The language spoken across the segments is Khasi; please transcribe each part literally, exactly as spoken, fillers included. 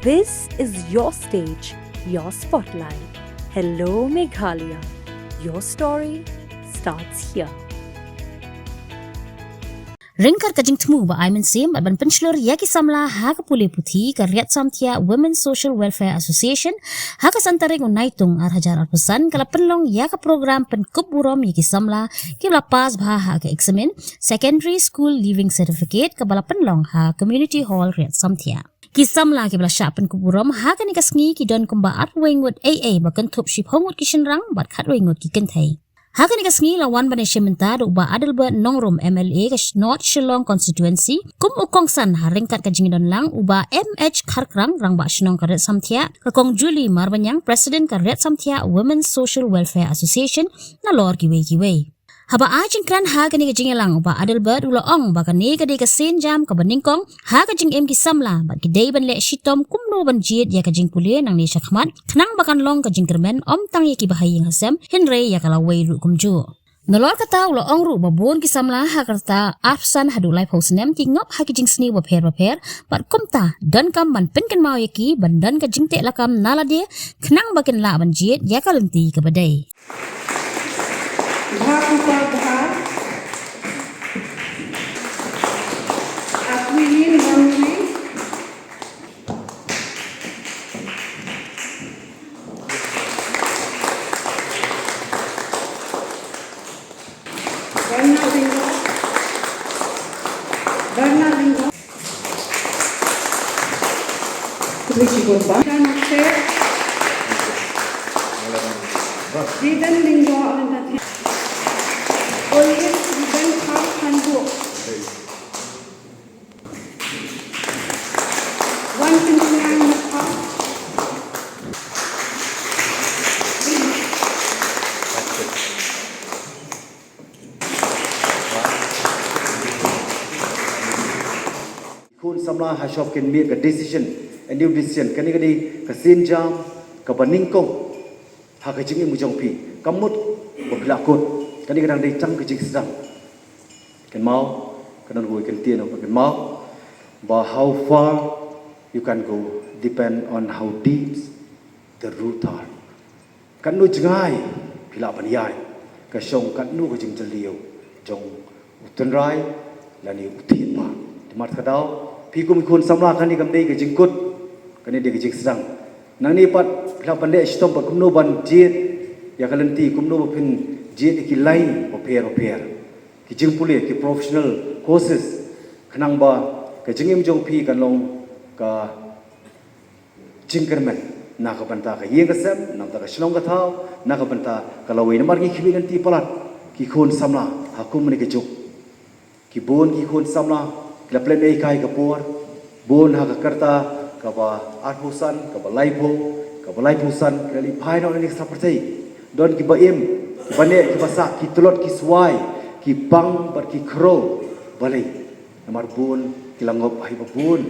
This is your stage, your spotlight. Hello Meghalaya. Your story starts here. Ryngkat ka jingthmu ba ai mynsiem bad ban pynshlur ïa ki samla ha ka pule puthi, ka Riat Samthiah Women Social Welfare Association ha ka san tarik u Naitung ar hajar arphew san ka la pynlong ïa ka program pynkup burom ïa ki samla kiba la pass bha ha ka eksamin Secondary School Leaving Certificate kaba la pynlong ha Community Hall Riat Samthiah. Ki samla kiba la shah pynkup burom ha kane ka sngi ki don kumba arphew wei ngut ei ei ba kynthup shiphew ngut ki shynrang bad khatwei ngut ki kynthei. Ha kane ka sngi la wan ban ïashim bynta da u Bah Adelbert Nongrum, M L A ka Sh-, North Shillong Constituency, kum u kongsan ha ryngkat ka jingdon lang u Bah M H Kharkrang, Rangbah Shnong ka Riat Samthiah, ka Kong Julie Marbaniang, President ka Riat Samthiah Women Social Welfare Association, nalor kiwei kiwei. Haba ai jingkren ha kane ka jingïalang u Bah Adelbert u la ong ba kane ka dei ka sienjam kaba nyngkong ha ka jingim ki samla bad ki dei ban leh shitom kumno ban jied ïa ka jingpule nangne shakhmat khnang ba kan long ka jingkyrmen ym tang ïa kiba ha ïing ha sem hynrei ïa ka lawei ruh kumjuh. Nalor kata u la ong ruh ba bun ki samla ha ka rta arphew san haduh laiphew snem ki ngop ha ki jingsniew bapher bapher bad kumta donkam ban pynkynmaw ïa ki ban don ka jingteh lakam na lade khnang ba kin lah ban jied ïa ka lynti kaba dei. Bha u pa bha. Atwi yin wan wi. Bernard Ringo. Bernard Ringo. Kublai shibun ba. Jan Sher. Diden Ringo Alan Tati. Olive Diden Park Hanbuk. Wan Pynchang Mukha. Khun samla ha shop kin make a decision, a new decision. Kane ka dei ka sienjam kaba nyngkong ha ka jingim jong phi. Ka mut ba phi la kut. Kane ka dang dei tang ka jingsdang. Kynmaw, ka don kawei ka ktien ba kynmaw ba how far you can go depend on how deep the root are. Katno jngai phi lah ban ïaid ka shong katno ka jingjylliew jong u tynrai lane u thied ba. Te namar kata phi kum ki khun samla kane kam dei ka jingkut, kane dei ka jingsdang. Nangne pat phi lah ban leh shitom pat kumno ban jied ïa ka lynti, kumno ba phin jied ïa ki lain bapher bapher, ki jingpule, ki professional courses, khnang ba ka jingim jong phi kan long ka jingkyrmen na ka bynta ka ïing ka sem, na ka bynta ka shnong ka thaw, na ka bynta ka lawei. Namar ngi khmih lynti palat ki khun samla ha kum kane ka juk. Ki bun ki khun samla ki la pynleit ei kai ka por, bun ha ka rta kaba arphew san, kaba laiphew, kaba laiphew san ki la leit phai noh na kane ka sla pyrthei. Don kiba im, kiba neh, kiba sah, ki tlot, ki swai, ki pang bad ki khroo. Balei? Namar bun ki la ngop ha kiba bun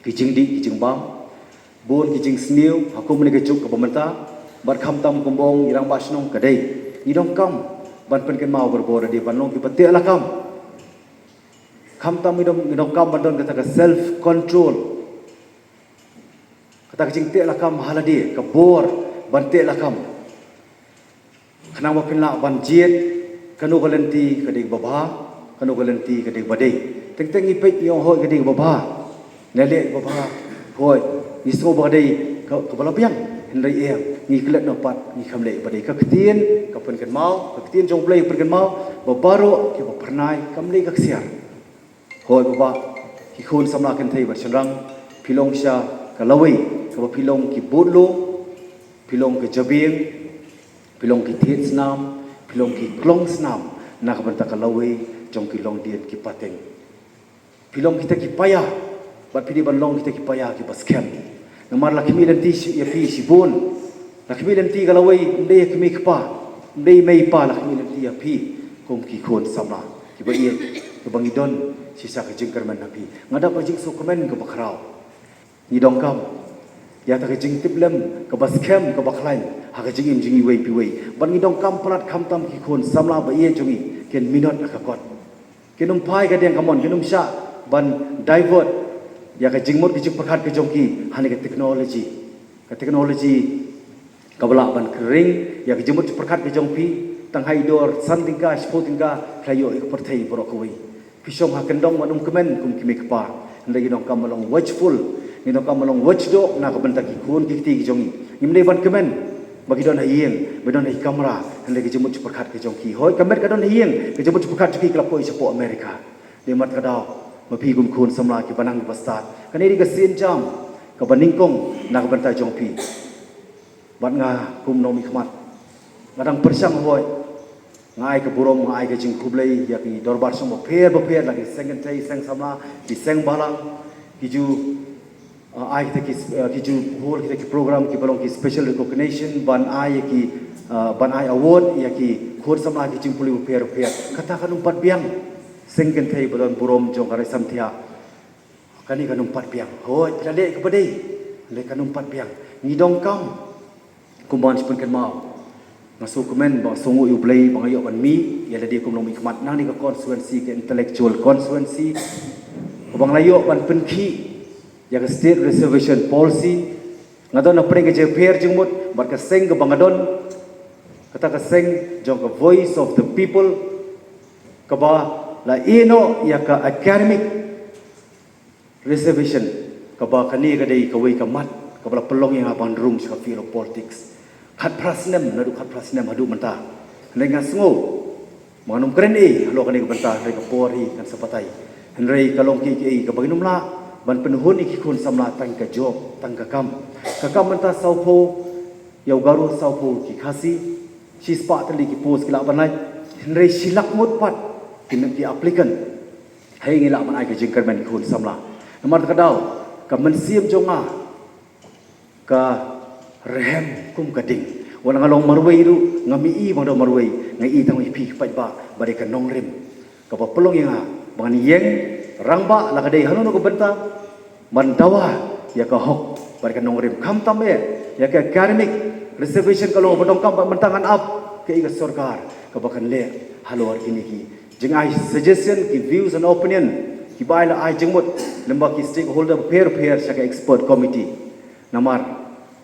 ki jingdih ki jingbam, bun ki jingsniew ha kum kane ka juk kaba mynta. Bad khamtam kumba ong i Rangbah Shnong ka dei, ngi donkam ban pynkynmaw barabor, dei ban long kiba teh lakam. Khamtam ngi dong, ngi donkam ban don kata ka self control, kata ka jingteh lakam ha lade, ka bor ban teh lakam. Khnang ba phin lah ban jied kano ka lynti ka dei kaba bha, kano ka lynti ka dei kaba dei. Teng teng ngi peit ngi ong hooid ka dei kaba bha, ngi leh kaba bha, hooid ngi sngew ba ka dei ka, kaba la biang. Hynrei em, ngi klet noh pat ngi kham leh ba dei. Ka ktien ka pynkynmaw, ka ktien jong U Blei ka pynkynmaw ba baroh kiba phyrnai kam leh ka ksiar. Hooid baba, ki khun samla kynthei bad shynrang, phi long sha ka lawei kaba phi long ki bud lum, phi long ka jabieng, phi long ki thied snam, phi long ki klong snam na ka bynta ka lawei jong ki longdien ki pateng. Phi long kita ki paia bad phi dei ban long kita ki paia kiba skhem. Namar la khmih lynti shi, ïa phi shibun. La khmih lynti ka lawei, ym dei ïa ka mei ka pa, ym dei mei pa, la khmih lynti ïa phi kum ki khun samla kiba ïeit, kiba ngi don shisha ka jingkyrmen na phi. Nga dap ka jingsngewkmen kaba khraw. Ngi donkam ïa kata ka jingtiplem kaba skhem kaba khlaiñ ha ka jingim jong iwei pa iwei. Bad ngi donkam palat khamtam ki khun samla ba ïeit jong ngi kin minot ha ka kot. Kin ym phai ka diang ka mon, kin ym shah ban divert ïa ka jingmut ka jingpyrkhat ka jong ki ha kane ka technology. Ka technology kaba lah ban kyrpang ïa ka jingmut jingpyrkhat ka jong phi, tang ha i dor san tyngka, shiphew tyngka, phi la ïoh ïa ka pyrthei baroh kawei. Phi shong ha kyndong ban ym kmen kum ki mei ki pa. Hynrei ngi donkam ban long watchful, ngi donkam ban long watchdog na ka bynta ki khun ki kti ki jong ngi. Ngim dei ban kmen ba ki don ha ïing, ba don ha ki kamra, hynrei ka jingmut jingpyrkhat ka jong ki, hooid, ka met ka don ha ïing, ka jingmut jingpyrkhat jong ki ka la poi shapoh America. Dei namar kata ka daw, ma phi kum khun samla kiba nang kiba stad, kane dei ka sien jam kaba nyngkong na ka bynta jong phi. Bad nga kum u nongmihkhmat, nga dang pyrshang, hooid, nga ai ka burom, nga ai ka jingkhublei ïa ki dorbar shnong bapher bapher, la ki seng kynthei, seng samla, ki seng bhalang, ki ju, uh, ai kita ki, uh, ki ju hol kita ki program kiba long ki special recognition, ban ai ïa ki, uh, ban ai award ïa ki khun samla ki jingpule bapher bapher. Kata kan ym pat biang. Seng kynthei ba don burom jong ka Raid Samthiah, kane kan ym pat biang. Hooid, phi la leh kaba dei, hynrei kan ym pat biang. Ngi donkam, kumba ngi shu pynkynmaw, nga sngewkmen bad nga sngewnguh ïa U Blei ba nga ïoh ban mih ïa lade kum u nongmihkhmat na kane ka constituency, ka intellectual constituency, kaba nga la ïoh ban pynkhih ïa ka State Reservation Policy. Nga don hapdeng ka jingpher jingmut bad ka seng kaba nga don, kata ka seng jong ka Voice of the People, kaba la ïehnoh ïa ka academic reservation, kaba kane ka dei kawei ka mat kaba la pynlong ïa nga ban rung sha ka field of politics. Khatphra snem, naduh khatphra snem haduh mynta. Hynrei nga sngew ba ngan ym kren ei halor kane ka bynta, hynrei ka por hi kan sa batai. Hynrei ka long kaei kaei kaba ngin ym lah ban pynhun ïa ki khun samla tang ka job, tang ka kam. Ka kam mynta sawphew ïa u Garo, sawphew ki Khasi, shispah tylli ki post ki lah ban lait, hynrei shi lak ngut pat ki, ki applicant. Hei, ngi lah ban ai ka jingkyrmen ki khun samla. Namar kata ka daw, ka mynsiem jong nga ka rhem kum ka ding. Wat la nga long marwei ruh, ngam i ba nga dei marwei, nga i tang ïa phi ki paidbah ba dei ka nongrim kaba pynlong ïa nga ba ngan ïeng rangbah la ka dei hano hano ka bynta ban dawa ïa ka hok bad ka nongrim, khamtam eh ïa ka academic reservation ka long ba donkam bad mynta ngan ap kaei ka sorkar kaba kan leh halor kine ki jingai suggestion, ki views and opinion kiba ai la ai jingmut lyngba ki stakeholder bapher bapher sha ka expert committee. Namar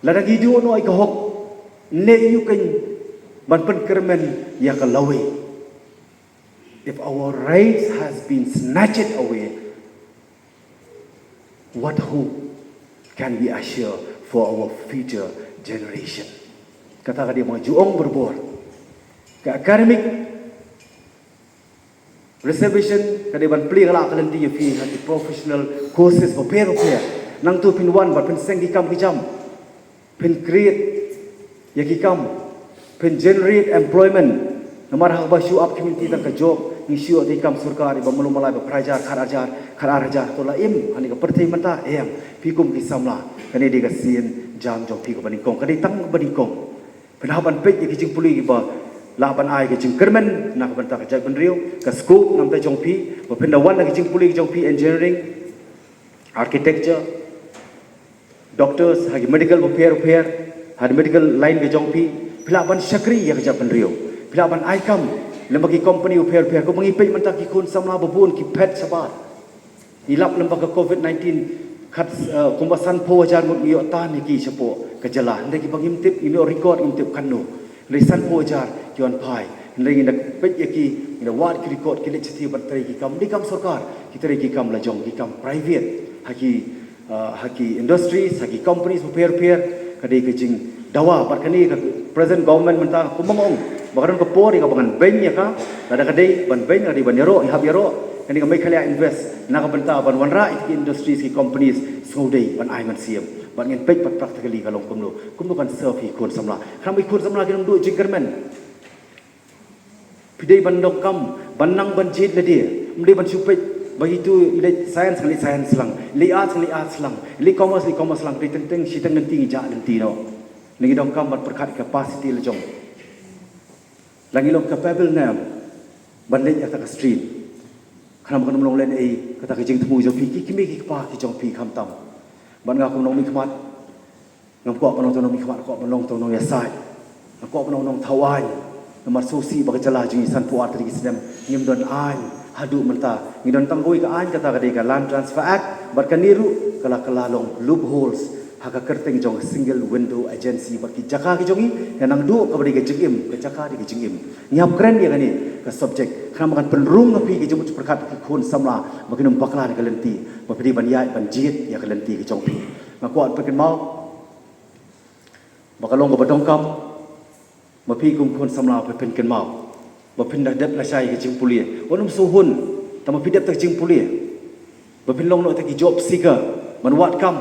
lada ngi duh noh ïa ka hok, ne ïa u kein ban pynkyrmen ïa ka lawei. If our rights has been snatched away, what hope can we assure for our future generation? Kata ka dei ba nga ju ong barabor. Ka academic reservation ka dei ban plie ka la ka lynti ïa phi ha ki professional courses bapher bapher. Nangta phin wan bad phin seng ki kam ki jam, phin create ïa ki kam, phin generate employment. Namar haba shu ap ki mynta tang ka job, ngi shu ïoh ïa ki kam sorkar iba malu malai ba phra hajar, khat hajar, khat ar hajar, to la im ha kane ka pyrthei mynta? Em. Phi kum ki samla, kane dei ka sien jam jong phi kaba nyngkong, ka dei tang kaba nyngkong. Phin hap ban peit ïa ki jingpule kiba lah ban ai ka jingkyrmen na ka bynta ka jaitbynriew. Ka scope namar jong phi ba phin da wan na ki jingpule jong phi, engineering, architecture, doctors, ha ki medical bapher bapher, ha ki medical line ka jong phi, phi lah ban shakri ïa ka jaitbynriew. Phi lah ban ai kam lyngba ki company bapher bapher. Kumba ngi peit mynta, ki khun samla ba bun ki phet shabar. Ngi lap lyngba ka covid nineteen, khat, eh, kumba sanphew hajar ngut ngi ïoh tan ïa ki shapoh ka jylla. Hynrei kiba ngim tip, ngim ïoh record, ngim tip katno. Hynrei sanphew hajar ki wan phai. Hynrei ngi da peit ïa ki, ngi da wad ki record, ki leit shathie ban trei ki kam. Ym dei kam sorkar, ki trei ki kam lajong, ki kam private. Ha ki, eh, ha ki industries, ha ki companies bapher bapher. Ka dei ka jingdawa bad kane ka present government mynta, kumba nga ong, ba ka don ka por ïa ka ba ngan beiñ ïa ka. Lada ka dei ban beiñ, lada ka dei ban ïaroh, ngi hap ïaroh. Kane ka Meghalaya Invest na ka bynta ban wanrah ïa ki industries, ki companies, sngewdei ban ai mynsiem. Bad ngin peit pat practically ka long kumno, kumno kan serve ïa ki khun samla. Khnang ba ki khun samla kin ym duh jingkyrmen. Phi dei ban donkam ban nang ban jied lade. Ym dei ban shu peit ba itu i leit science, ngan leit science lang, i leit arts, ngan leit arts lang, i leit commerce, leit commerce lang. Dei teng teng, shiteng lynti ngi jah lynti noh. Ngi donkam ban pyrkhat capacity lajong. La ngi long capable ne em ban leit ïa kata ka stream? Khnang ba kan ym long lehnohei kata ka jingthmu jong phi, ki kmie ki kpa ki jong phi khamtam. Bad nga kum u nongmihkhmat, ngam kwah ban long tang u nongmihkhmat, kwah ban long tang u nongïasaid. Nga kwah ban long u nongthaw aiñ. Namar sngewsih ba ka jylla jong ngi sanphew ar tylli ki snem ngim don aiñ haduh mynta. Ngi don tang kawei ka aiñ, kata ka dei ka Land Transfer Act, bad kane ruh ka la kylla long loopholes ha ka kyrteng jong single window agency bad ki jaka ki jong ngi, ka nang duh kaba dei ka jingim, ka jaka dei ka jingim. Ngi hap kren ïa kane ka subject, khnang ba kan pynrung ha phi ki jingmut jingpyrkhat ki khun samla ba kin ym bakla na ka lynti, ba phi dei ban ïaid ban jied ïa ka lynti ka jong phi. Nga kwah ban pynkynmaw ba ka long kaba donkam ba phi kum khun samla phi pynkynmaw ba phin da dep lashai ka jingpule. Wat nym shu hun tang ba phi dep ta ka jingpule, ba phin long noh ta ki job seeker, ban wad kam.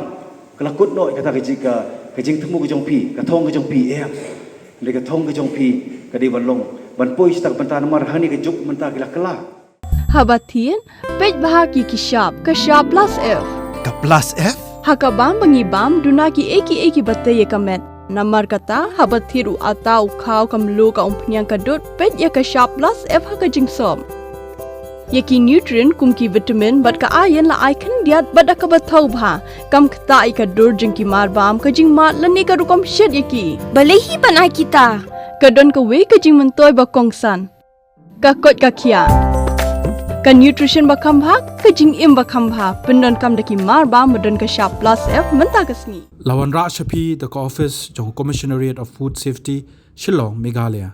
Ka la kut noh kata ka jing, ka, ka jingthmu ka jong phi, ka thong ka jong phi, em. Hynrei ka thong ka jong phi ka dei ban long, ban poi sha ta ka bynta, namar hangne ka juk mynta ki la kylla. Haba thied, peit bha ïa ki shap, ka shap plus F. Ka plus F? Ha ka bam ba ngi bam, duna kiei kiei kiba tei ïa ka met. Namar kata, haba thied u atta, u khaw, ka mluh, ka umphniang, ka dud, peit ïa ka shap plus F ha ka jingsop. Ïa ki nutrient kum ki vitamin bad ka iron la ai khyndiat bad da kaba thaw bha. Kam ktah ïa ka dur jong ki marbam, ka jingmad lane ka rukom shet ïa ki. Balei hi ban ai kita? Ka don kawei ka jingmyntoi ba kongsan. Ka koit ka khiah. Ka nutrition ba kham bha, ka jingim ba kham bha. Pyndonkam da ki marbam ba don ka shap plus F mynta ka sngi. La wanrah sha phi da ka office jong Commissionerate of Food Safety, Shillong, Meghalaya.